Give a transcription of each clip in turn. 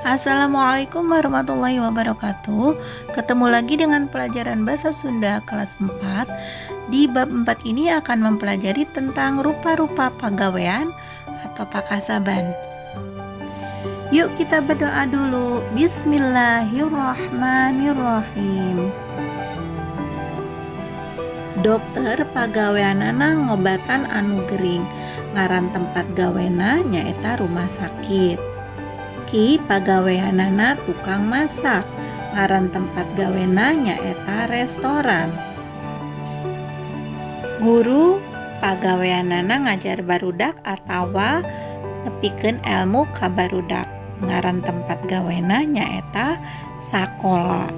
Assalamualaikum warahmatullahi wabarakatuh. Ketemu lagi dengan pelajaran Bahasa Sunda kelas 4. Di bab 4 ini akan mempelajari tentang rupa-rupa pagawean atau pakasaban. Yuk, kita berdoa dulu. Bismillahirrahmanirrahim. Dokter pagaweanana ngobatan anu gering. Ngaran tempat gawena nyaeta rumah sakit. Ki pagaweanana tukang masak. Ngaran tempat gawena nyaeta restoran. Guru pagaweanana ngajar barudak atawa nepikeun elmu ka barudak. Ngaran tempat gawena nyaeta sakola.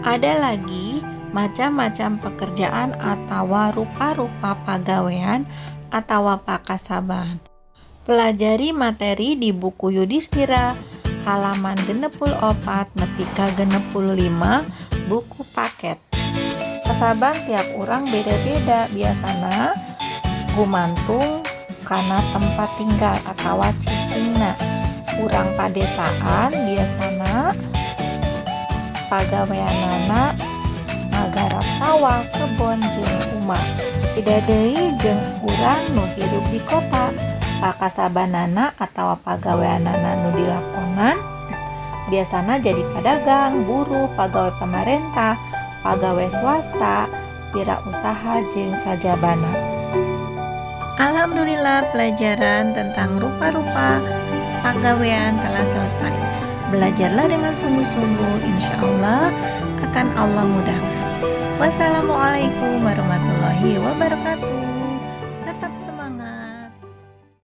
Ada lagi macam-macam pekerjaan atawa rupa-rupa pagawean atawa pakasaban. Pelajari materi di buku Yudhistira halaman 64 nepi ka 65 buku paket. Kasaban tiap urang beda-beda, biasana gumantung kana tempat tinggal atawa cicingna. Urang padesaan biasana pagaweanana ngagarap sawah, kebon, jeung uma. Beda deui jeung urang nu hirup di kota. Pakasabanana atawa pagaweanana nu dilakonan biasana jadi padagang, buruh, pagawe pamarentah, pagawe swasta, wirausaha, jeung sajabana. Alhamdulillah, pelajaran tentang rupa-rupa pagawean telah selesai. Belajarlah dengan sungguh-sungguh, insya Allah akan Allah mudahkan. Wassalamualaikum warahmatullahi wabarakatuh.